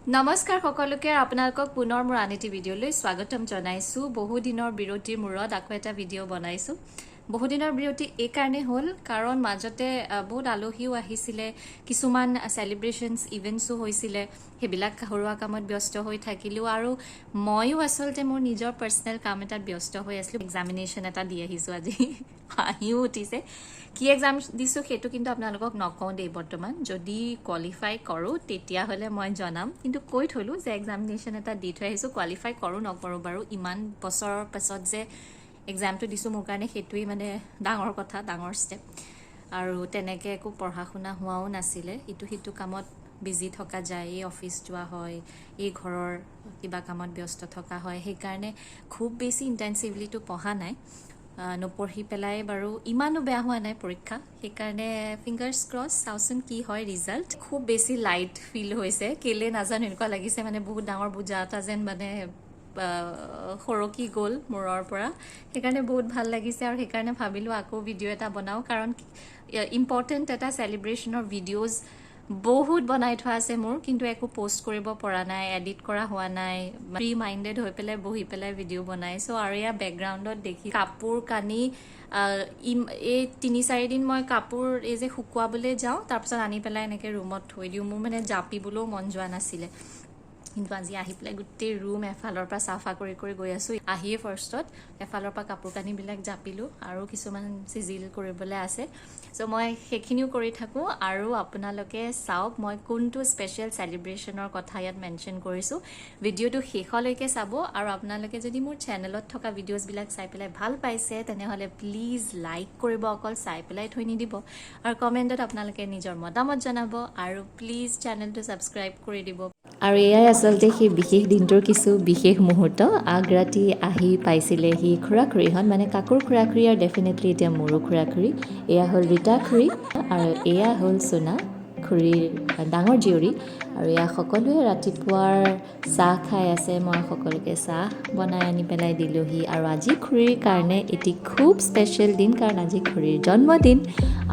নমস্কাৰ সকলোকে, আপোনালোকক পুনৰ মোৰ আন এটি ভিডিঅ'লৈ স্বাগতম জনাইছোঁ। বহুদিনৰ বিৰতিৰ মূৰত আকৌ এটা ভিডিঅ' বনাইছোঁ। বহুদিনৰ বিৰতি এইকাৰণে হ'ল কাৰণ মাজতে বহুত আলহীও আহিছিলে, কিছুমান চেলিব্ৰেশ্যনছ ইভেণ্টছো হৈছিলে, সেইবিলাক ঘৰুৱা কামত ব্যস্ত হৈ থাকিলোঁ আৰু ময়ো আচলতে মোৰ নিজৰ পাৰ্চনেল কাম এটাত ব্যস্ত হৈ আছিলোঁ। এক্সামিনেশ্যন এটা দি আহিছোঁ আজি, হাঁহিও উঠিছে। কি এক্সাম দিছোঁ সেইটো কিন্তু আপোনালোকক নকওঁ দেই বৰ্তমান। যদি কোৱালিফাই কৰোঁ তেতিয়াহ'লে মই জনাম, কিন্তু কৈ থ'লোঁ যে এক্সামিনেশ্যন এটা দি থৈ আহিছোঁ। কোৱালিফাই কৰোঁ নকৰোঁ বাৰু, ইমান বছৰৰ পাছত যে এক্সামটো দিছোঁ মোৰ কাৰণে সেইটোৱেই মানে ডাঙৰ কথা, ডাঙৰ ষ্টেপ। আৰু তেনেকৈ একো পঢ়া শুনা হোৱাও নাছিলে, ইটো সিটো কামত বিজি থকা যায়, এই অফিচ যোৱা হয়, এই ঘৰৰ কিবা কামত ব্যস্ত থকা হয়, সেইকাৰণে খুব বেছি ইণ্টেনচিভলিটো পঢ়া নাই। নপঢ়ি পেলাই বাৰু ইমানো বেয়া হোৱা নাই পৰীক্ষা, সেইকাৰণে ফিংগাৰ্ছ ক্ৰছ, চাওঁচোন কি হয় ৰিজাল্ট। খুব বেছি লাইট ফিল হৈছে, কেলে নাজানো, এনেকুৱা লাগিছে মানে বহুত ডাঙৰ বোজা এটা যেন মানে সৰকি গ'ল মূৰৰ পৰা। সেইকাৰণে বহুত ভাল লাগিছে আৰু সেইকাৰণে ভাবিলোঁ আকৌ ভিডিঅ' এটা বনাওঁ, কাৰণ ইম্পৰ্টেণ্ট এটা চেলিব্ৰেশ্যনৰ ভিডিঅ'জ বহুত বনাই থোৱা আছে মোৰ, কিন্তু একো পষ্ট কৰিব পৰা নাই, এডিট কৰা হোৱা নাই। ফ্ৰী মাইণ্ডেড হৈ পেলাই বহি পেলাই ভিডিঅ' বনাইছোঁ। আৰু এয়া বেকগ্ৰাউণ্ডত দেখি কাপোৰ কানি, এই 3-4 দিন মই কাপোৰ এই যে শুকুৱাবলৈ যাওঁ, তাৰপিছত আনি পেলাই এনেকৈ ৰুমত থৈ দিওঁ। মোৰ মানে জাপিবলৈও মন যোৱা নাছিলে, কিন্তু আজি আহি পেলাই গোটেই ৰুম এফালৰ পৰা চাফা কৰি কৰি গৈ আছোঁ। আহিয়ে ফাৰ্ষ্টত এফালৰ পৰা কাপোৰ কানিবিলাক জাপিলোঁ আৰু কিছুমান চিজিল কৰিবলৈ আছে, চ' মই সেইখিনিও কৰি থাকোঁ। আৰু আপোনালোকে চাওক মই কোনটো স্পেচিয়েল চেলিব্ৰেশ্যনৰ কথা ইয়াত মেনশ্যন কৰিছোঁ। ভিডিঅ'টো শেষলৈকে চাব আৰু আপোনালোকে যদি মোৰ চেনেলত থকা ভিডিঅ'জবিলাক চাই পেলাই ভাল পাইছে, তেনেহ'লে প্লিজ লাইক কৰিব, অকল চাই পেলাই থৈ নিদিব, আৰু কমেণ্টত আপোনালোকে নিজৰ মতামত জনাব আৰু প্লিজ চেনেলটো ছাবস্ক্ৰাইব কৰি দিব। আৰু এয়াই আচলতে সেই বিশেষ দিনটোৰ কিছু বিশেষ মুহূৰ্ত। আগৰাতি আহি পাইছিলেহি খুৰা খুৰীহঁত, মানে কাকুৰ খুৰা খুৰী আৰু ডেফিনেটলি এতিয়া মোৰো খুৰা খুৰী। এয়া হ'ল ৰীতা খুৰী আৰু এয়া হ'ল চোনা খুৰীৰ ডাঙৰ জীয়ৰী। আৰু এয়া সকলোৱে ৰাতিপুৱাৰ চাহ খাই আছে। মই সকলোকে চাহ বনাই আনি পেলাই দিলোঁহি। আৰু আজি খুৰীৰ কাৰণে এটি খুব স্পেচিয়েল দিন, কাৰণ আজি খুৰীৰ জন্মদিন।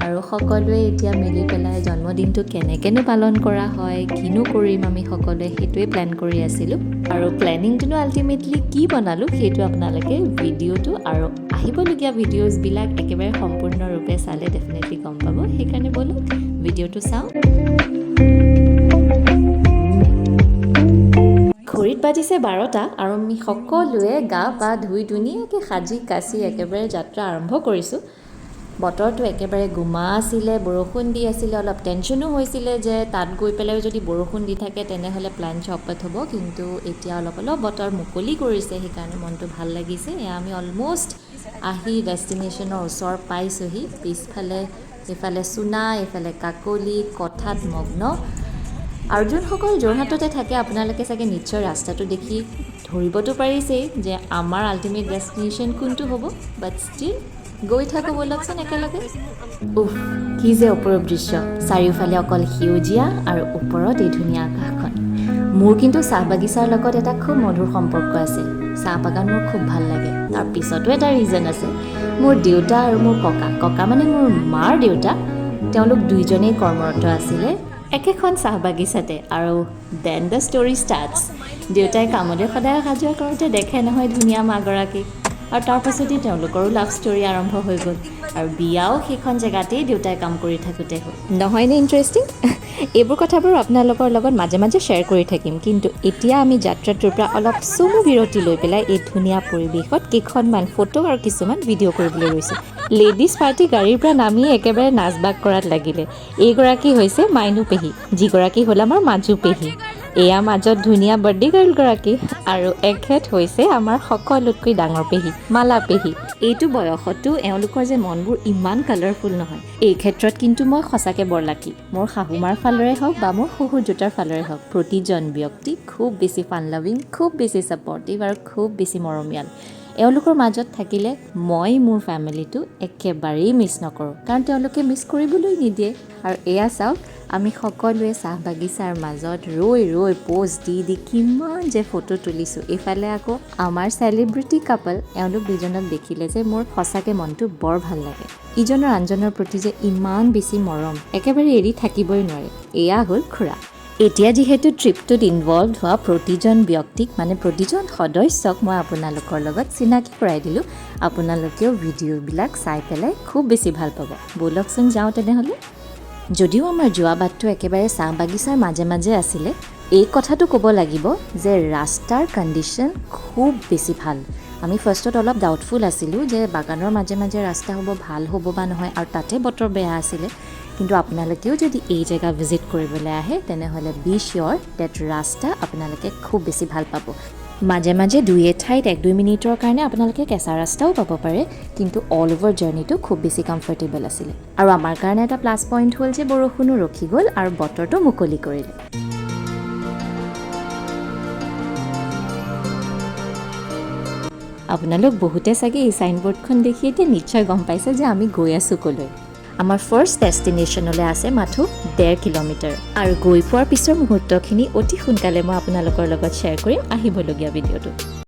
আৰু সকলোৱে এতিয়া মিলি পেলাই জন্মদিনটো কেনেকৈনো পালন কৰা হয়, কিনো কৰিম আমি সকলোৱে সেইটোৱে প্লেন কৰি আছিলোঁ। আৰু প্লেনিংটোনো আল্টিমেটলি কি বনালোঁ, সেইটো আপোনালোকে ভিডিঅ'টো আৰু আহিবলগীয়া ভিডিঅ'জবিলাক একেবাৰে সম্পূৰ্ণৰূপে চালে ডেফিনেটলি গম পাব। সেইকাৰণে ব'লক ভিডিঅ'টো চাওঁ। ঘড়ীত বাজিছে 12টা আৰু আমি সকলোৱে গা পা ধুই ধুনীয়াকৈ সাজি কাচি একেবাৰে যাত্ৰা আৰম্ভ কৰিছোঁ। বতৰটো একেবাৰে গোমা আছিলে, বৰষুণ দি আছিলে। অলপ টেনশ্যনো হৈছিলে যে তাত গৈ পেলাইও যদি বৰষুণ দি থাকে তেনেহ'লে প্লেন চৌপট হ'ব। কিন্তু এতিয়া অলপ অলপ বতৰ মুকলি কৰিছে, সেইকাৰণে মনটো ভাল লাগিছে। এয়া আমি অলম'ষ্ট আহি ডেষ্টিনেশ্যনৰ ওচৰ পাইছোঁহি। পিছফালে এইফালে চোনা, এইফালে কাকলি কথাত মগ্ন। আৰু যোনসকল যোৰহাটতে থাকে, আপোনালোকে চাগে নিশ্চয় ৰাস্তাটো দেখি ধৰিবতো পাৰিছেই যে আমাৰ আল্টিমেট ডেষ্টিনেশ্যন কোনটো হ'ব। বাট ষ্টিল গৈ থাকোঁ ব'লকচোন একেলগে। উফ, কি যে অপৰূপ দৃশ্য! চাৰিওফালে অকল সেউজীয়া আৰু ওপৰত এই ধুনীয়া আকাশখন। মোৰ কিন্তু চাহ বাগিচাৰ লগত এটা খুব মধুৰ সম্পৰ্ক আছে। চাহ বাগান মোৰ খুব ভাল লাগে। তাৰ পিছতো এটা ৰিজন আছে। মোৰ দেউতা আৰু মোৰ ককা, ককা মানে মোৰ মাৰ দেউতা, তেওঁলোক দুইজনেই কৰ্মৰত আছিলে একেখন চাহ বাগিচাতে। আৰু then the story starts. দেউতাই কামলৈ সদায় অহা যোৱা কৰোঁতে দেখে নহয় ধুনীয়া মাগৰাকীক, আৰু তাৰ পাছতেই তেওঁলোকৰো লাভ ষ্টৰী আৰম্ভ হৈ গ'ল আৰু বিয়াও সেইখন জেগাতেই দেউতাই কাম কৰি থাকোঁতে হ'ল। নহয়নে ইণ্টাৰেষ্টিং? এইবোৰ কথাবোৰ আপোনালোকৰ লগত মাজে মাজে শ্বেয়াৰ কৰি থাকিম। কিন্তু এতিয়া আমি যাত্ৰাটোৰ পৰা অলপ চমু বিৰতি লৈ পেলাই এই ধুনীয়া পৰিৱেশত কেইখনমান ফটো আৰু কিছুমান ভিডিঅ' কৰিবলৈ লৈছোঁ। লেডিজ পাৰ্টি গাড়ীৰ পৰা নামি একেবাৰে নাচ বাগ কৰাত লাগিলে। এইগৰাকী হৈছে মাইনু পেহী, যিগৰাকী হ'ল আমাৰ মাজু পেহী। এয়া মাজত ধুনীয়া বাৰ্থডে গাৰ্লগৰাকী আৰু এখেত হৈছে আমাৰ সকলোতকৈ ডাঙৰ পেহী, মালা পেহী। এইটো বয়সতো এওঁলোকৰ যে মনবোৰ ইমান কালাৰফুল নহয়! এই ক্ষেত্ৰত কিন্তু মই সঁচাকৈ বৰ লাকি। মোৰ শাহুমাৰ ফালৰে হওক বা মোৰ শহুৰ দেউতাৰ ফালৰে হওক, প্ৰতিজন ব্যক্তি খুব বেছি ফান লাভিং, খুব বেছি ছাপৰ্টিভ আৰু খুব বেছি মৰমীয়াল। এওঁলোকৰ মাজত থাকিলে মই মোৰ ফেমিলিটো একেবাৰেই মিছ নকৰোঁ, কাৰণ তেওঁলোকে মিছ কৰিবলৈ নিদিয়ে। আৰু এয়া চাওক, আমি সকলোৱে চাহ বাগিচাৰ মাজত ৰৈ ৰৈ প'জ দি দি কিমান যে ফটো তুলিছোঁ। এইফালে আকৌ আমাৰ চেলিব্ৰিটি কাপল। এওঁলোক দুজনক দেখিলে যে মোৰ সঁচাকৈ মনটো বৰ ভাল লাগে। ইজনৰ আনজনৰ প্ৰতি যে ইমান বেছি মৰম, একেবাৰে এৰি থাকিবই নোৱাৰে। এয়া হ'ল খুৰা। এতিয়া যিহেতু ট্ৰিপটোত ইনভলভ হোৱা প্ৰতিজন ব্যক্তিক, মানে প্ৰতিজন সদস্যক মই আপোনালোকৰ লগত চিনাকি কৰাই দিলোঁ, আপোনালোকেও ভিডিঅ'বিলাক চাই পেলাই খুব বেছি ভাল পাব। ব'লকচোন যাওঁ তেনেহ'লে। যদিও আমাৰ যোৱা বাটটো একেবাৰে চাহ বাগিচাৰ মাজে মাজে আছিলে, এই কথাটো ক'ব লাগিব যে ৰাস্তাৰ কণ্ডিশ্যন খুব বেছি ভাল। আমি ফাৰ্ষ্টত অলপ ডাউটফুল আছিলোঁ যে বাগানৰ মাজে মাজে ৰাস্তা হ'ব, ভাল হ'ব বা নহয়, আৰু তাতে বতৰ বেয়া আছিলে। কিন্তু আপোনালোকেও যদি এই জেগা ভিজিট কৰিবলৈ আহে, তেনেহ'লে বি চিয়'ৰ ডেট ৰাস্তা আপোনালোকে খুব বেছি ভাল পাব। মাজে মাজে দুই এঠাইত 1-2 মিনিটৰ কাৰণে আপোনালোকে কেঁচা ৰাস্তাও পাব পাৰে, কিন্তু অল অ'ভাৰ জাৰ্ণিটো খুব বেছি কমফৰ্টেবল আছিলে। আৰু আমাৰ কাৰণে এটা প্লাছ পইণ্ট হ'ল যে বৰষুণো ৰখি গ'ল আৰু বতৰটো মুকলি কৰিলে। আপোনালোক বহুতে চাগে এই চাইনবৰ্ডখন দেখি এতিয়া নিশ্চয় গম পাইছে যে আমি গৈ আছোঁ ক'লৈ। আমাৰ ফাৰ্ষ্ট ডেষ্টিনেশ্যনলৈ আছে মাথো 1.5 কিলোমিটাৰ আৰু গৈ পোৱাৰ পিছৰ মুহূৰ্তখিনি অতি সোনকালে মই আপোনালোকৰ লগত শ্বেয়াৰ কৰিম আহিবলগীয়া ভিডিঅ'টোত।